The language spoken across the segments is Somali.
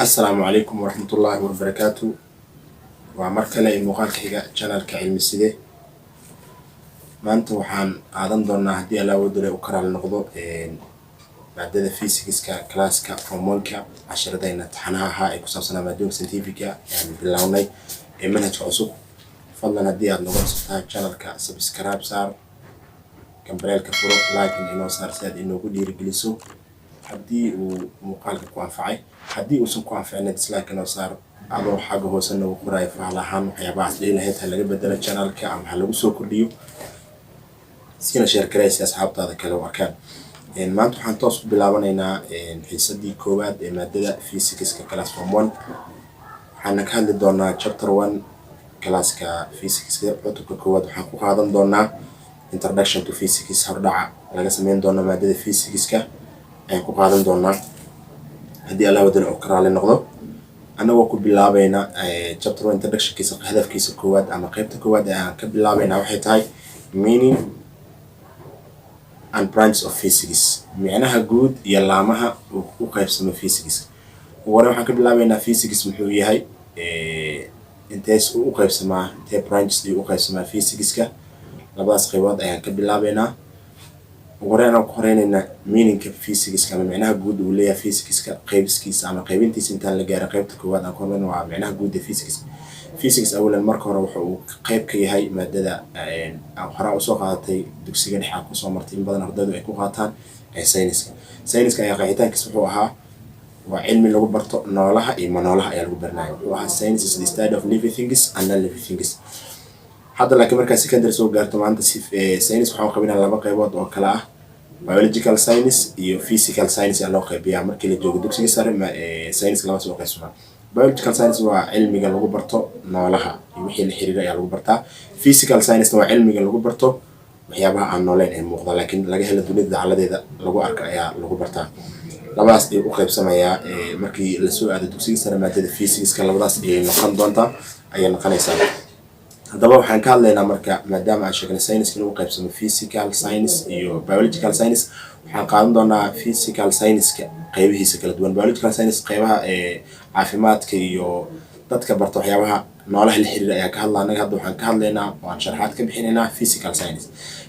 Asalaamu calaykum waraxmatullaahi wabarakaatu. Waa mar kale ee muuqaalka xiga channelka Cilmi Side. Maanta waxaan qaadan doonaa, haddii Allah wadale u karaal noqdo, maadada physicska, classka form one-ka. Casharadayna taxanaha ahaa ee ku saabsanaa maadooyinka scientifica ayaan bilownay ee manhajka cusub. Fadlan, haddii aad noga cusub tahay channelka, subscribe saar, gambaleelka furo, like inoo saar si aad inoogu dhiirigeliso haddii uu muuqaalka ku anfacay. Haddii uusan ku anficina, dislike inoo saar, adoo xagga hoose noogu qoraayo fahal ahaan waxyaabahaas dhihi lahayd ha laga bedelo channelka ama ha lagu soo kordhiyo, sina share garey si asxaabtaada kale u arkaan. Maanta waxaan toos ku bilaabanaynaa xiisadii koowaad ee maadada physicska, class form one. Waxaana ka hadli doonaa chapter one, classka physicska cutubka koowaad. Waxaan ku qaadan doonaa introduction to physics. Hordhaca laga sameyn doono maadada physicska ayaan ku qaadan doonaa, haddii Allah wadana uu ka raali noqdo, annagoo ku bilaabayna chapter one introductionkiisa. Hadafkiisa koowaad ama qeybta koowaad ee aan ka bilaabayna waxay tahay meaning and branches of physics, micnaha guud iyo laamaha uu u qaybsamo physics. Ugu hore waxaan ka bilaabaynaa physics muxuu yahay, intees uu u qaybsamaa, intee branches ayuu u qaybsamaa physicska. Labadaas qaybood ayaan ka bilaabaynaa. Ugu hore anaan ku horeynaynaa meaningka physicska ama micnaha guud uu leeyahay physicska. Qaybiskiisa ama qaybintiisa intaan la gaarin, qaybta koowaad aan ku horeyna waa micnaha guud ee physics. Physics awalan, marka hore, wuxa uu qayb ka yahay maadada horaa usoo qaadatay dugsiga dhexe, kusoo martay, in badan ardaydu ay ku qaataan ee sayniska. Sayniska ayaa qeexitaankiisa wuxuu ahaa waa cilmi lagu barto noolaha iyo manoolaha ayaa lagu baranaya. Wuxuu ahaa science is the study of living things and non living things. Hadda laakiin markaa secondary soo gaarto maanta, science waxaan qabinaa laba qaybood oo kale ah: biological science iyo physical science ayaa loo qaybiyaa. Markii la joogo dugsiga sare, science laba soo qaybsamaa. Biological science waa cilmiga lagu barto noolaha iyo wixii la xiriira ayaa lagu bartaa. Physical science waa cilmiga lagu barto waxyaabaha aan nooleyn ee muuqda laakiin laga helo dunida dacaladeeda lagu arko ayaa lagu bartaa. Labadaas ayuu u qaybsamayaa. Markii lasoo aado dugsiga sare, maadada physicska labadaas ayay noqon doontaa, ayay noqonaysaa. Haddaba waxaan ka hadlaynaa marka, maadaama aan sheegnay science inuu qaybsamo physical science iyo biological science, waxaan qaadan doonaa physical science-ka qaybihiisa kala duwan. Biological science qaybaha ee caafimaadka iyo dadka barta waxyaabaha noolaha la xiriira ayaa ka hadla. Annaga hadda waxaan ka hadlaynaa oo aan sharaxaad ka bixinaynaa physical science.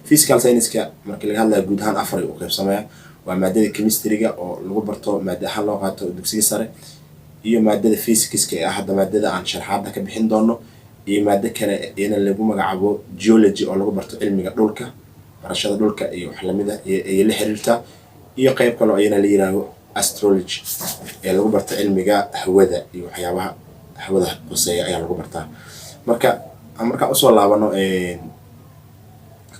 Physical science-ka markii laga hadlaya, guud ahaan afar ayuu u qaybsamaya. Waa maadada chemistry-ga oo lagu barto maada ahaan loo qaato dugsiga sare, iyo maadada physicska ee ah hadda maadada aan sharaxaadda ka bixin doono, iyo maado kale iyana lagu magacaabo geology oo lagu barto cilmiga dhulka, barashada dhulka iyo wax lamid ah iyo la xiriirta, iyo qayb kale oo iyana la yiraahdo astrology ee lagu barto cilmiga hawada iyo waxyaabaha hawada hoseeya ayaa lagu bartaa. Marka markaan usoo laabano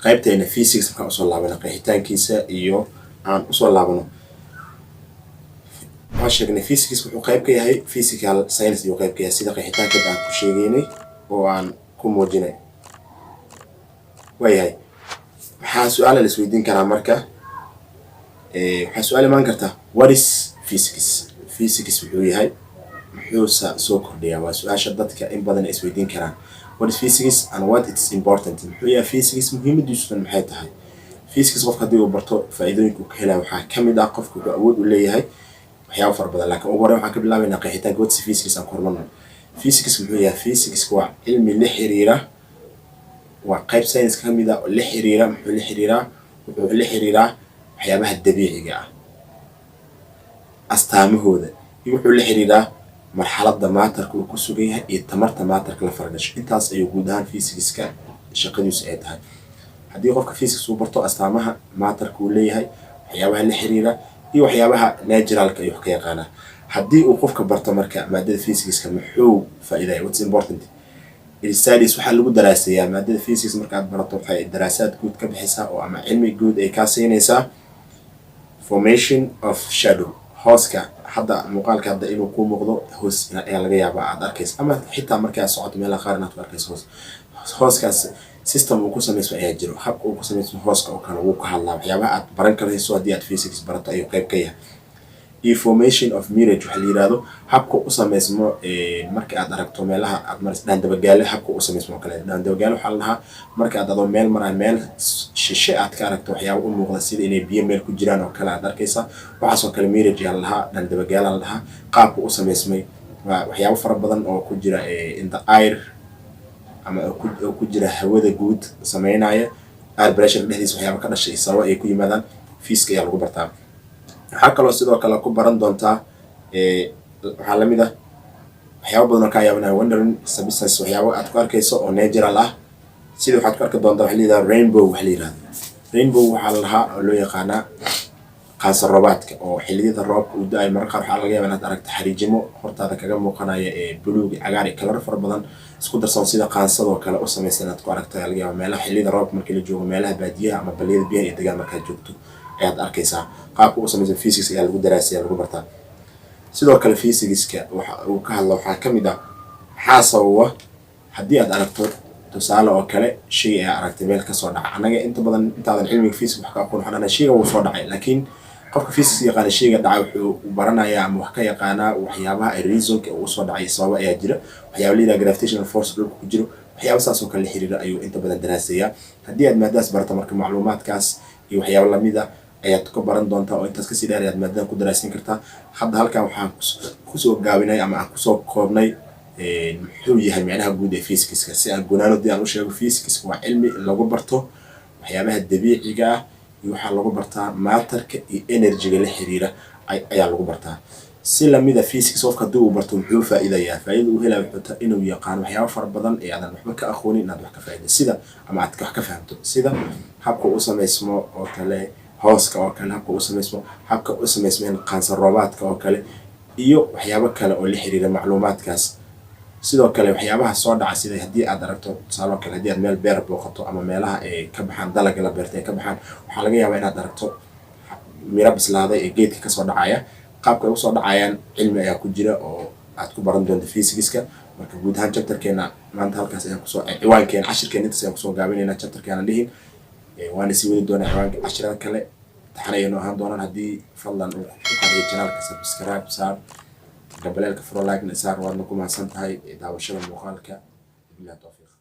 qaybteena physics, markaan usoo laabano qeexitaankiisa iyo aan usoo laabano, waxaan sheegnay physics wuxuu qayb ka yahay physical science ayuu qayb ka yahay, sida qeexitaankeeda aan ku sheegaynay oo aan ku muujinay. Waayahay, waxaa su-aala la isweydiin karaa marka, waxaa su-aal imaan karta: what is physics? Physics wuxuu yahay, muxuusa soo kordhiyaa? Waa su-aasha dadka in badan ay isweydiin karaan. What is physics and what it's important? Muxuu yahay physics, muhiimadiisuna maxay tahay? Physics qofka haddii uu barto, faa'iidooyinka uu ka helaya waxaa kamid ah qofka wuxuu awood u leeyahay waxyaabo fara badan. Laakiin ugu horreyn waxaan ka bilaabaynaa qeexitaanka what is physics. Aan ku hormarno physics muxuu yahay. Physics waa cilmi la xiriira, waa qayb science ka mid ah oo la xiriira. Muxuu la xiriiraa? Wuxuu la xiriiraa waxyaabaha dabiiciga ah astaamahooda, iyo wuxuu la xiriiraa marxaladda matterka uu ku sugan yahay iyo tamarta matterka la fargasho. Intaas ayuu guud ahaan physicska shaqadiisu ay tahay. Haddii qofka physics uu barto, astaamaha matterka uu leeyahay, waxyaabaha la xiriira iyo waxyaabaha naturalka ayuu wax ka yaqaanaa. Haddii uu qofka barto marka maadada physicska, muxuu faa'iidaya? What's important? Studies waxaa lagu daraaseeyaa maadada physics. Markaad barato, waxay daraasaad guud ka bixisaa oo ama cilmi guud ay kaa siinaysaa formation of shadow, hooska. Hadda muuqaalka hadda inuu kuu muuqdo hoos ayaa laga yaabaa aad arkaysa, ama xitaa markaa socoto meelaha qaar inaad ku arkayso hoos. Hooskaas system uu ku samaysmo ayaa jiro. Habka uu ku samaysmo hooska oo kale wuu ka hadlaa. Waxyaabaha aad baran karayso haddii aad physics barato ayuu qayb ka yahay. Iyo formation of mirage waxa la yirahdo, habka u sameysmo marka aad aragto meelaha aad marayso, dhaandabagaale habka u sameysmo oo kale. Dhaandabagaale waxaa la dhahaa marka aad adoo meel maraya, meel shishe aad ka aragto waxyaaba u muuqda sida inay biyo meel ku jiraan oo kale aad arkaysa. Waxaas oo kale mirage ayaa la dhahaa, dhaandabagaala la dhahaa. Qaabka u sameysmay waa waxyaabo fara badan oo ku jira in the air ama oo ku jira hawada guud sameynaya air pressure dhexdiisa, waxyaaba ka dhashay, sababa ay ku yimaadaan, physics ayaa lagu bartaa. Waxaa kaloo sidoo kale ku baran doontaa, waxaa lamid ah waxyaaba badan oo kaa yaabinaya, wondering substance, waxyaaba aad ku arkayso oo natural ah. Sida waxaad ku arki doontaa waxa la yidhahda rainbow. Waxa la yidhahda rainbow waxaa la dhahaa oo loo yaqaanaa qaansa roobaadka, oo xilliyada roobka uu da-ayo mararka qaar waxaa laga yaaba inaad aragto xariijimo hortaada kaga muuqanaya ee buluug, cagaar iyo kalaro fara badan isku darsan, sida qaansadoo kale u samaysan inaad ku aragto ayaa laga yaaba meelaha xilliyada roobka markii la joogo, meelaha baadiyaha ama baliyada biyaha iyo degaan markaad joogto ayaad arkaysaa. Qaabka u samaysan physics ayaa lagu daraasaya, lagu bartaa. Sidoo kale physicska waxa uu ka hadla waxaa ka mid ah maxaa sababa haddii aad aragto, tusaale oo kale, shay ayaa aragtay meel kasoo dhaca. Annaga inta badan intaadan cilmiga physics wax ka aqoon waxaan dhahnaa shayga wuu soo dhacay, laakiin qofka physics yaqaana shayga dhacay wuxuu baranayaa ama wax ka yaqaanaa waxyaabaha ay reasonka uu usoo dhacay. Sababa ayaa jira, waxyaaba la yidhaha gravitational force dhulka ku jiro, waxyaaba saas oo kale la xiriira ayuu inta badan daraaseeyaa. Haddii aad maadaas barato marka, macluumaadkaas iyo waxyaaba lamid ah ayaad ka baran doontaa, oo intaas kasii dheer ayaad maadadan ku daraasin kartaa. Hadda halkan waxaan kusoo gaabinay ama aan kusoo koobnay muxuu yahay micnaha guud ee physicska. Si aan gunaanodii aan u sheego, physicska waa cilmi lagu barto waxyaabaha dabiiciga ah, iyo waxaa lagu bartaa matterka iyo energyga la xiriira ayaa lagu bartaa. Si lamida physics qofka haddii uu barto muxuu faa'iidayaa? Faa'iida uu helaya wuxuu tahay inuu yaqaano waxyaaba fara badan ee aadan waxba ka aqoonin inaad wax ka faa'iido, sida ama aad wax ka fahamto, sida habka u samaysmo oo kale hooska oo kale, habka u samaysmo, habka u samaysmeen qaansa roobaadka oo kale, iyo waxyaabo kale oo la xiriira macluumaadkaas. Sidoo kale waxyaabaha soo dhaca, sida haddii aad aragto, tusaale oo kale, haddii aad meel beer booqato ama meelaha ay ka baxaan dalaga la beertay ay ka baxaan, waxaa laga yaabaa inaad aragto miro bislaaday ee geedka kasoo dhacaya. Qaabka ay usoo dhacayaan cilmi ayaa ku jira oo aad ku baran doonto physicska. Marka guud ahaan chapterkeena maanta halkaas ayaan kusoo, ciwaankeena cashirkeena intaas ayaan kusoo gaabinayna, chapterkeena dhihin waana sii wadi doonaa ciwaanka cashirada kale, taxan ayaynu ahaan doonaan. Haddii fadlan uu ku qariyo channelka, subscribe saar, gambaleelka furo, like na saar. Waadna ku mahadsan tahay daawashada muuqaalka. Billahi tawfiiq.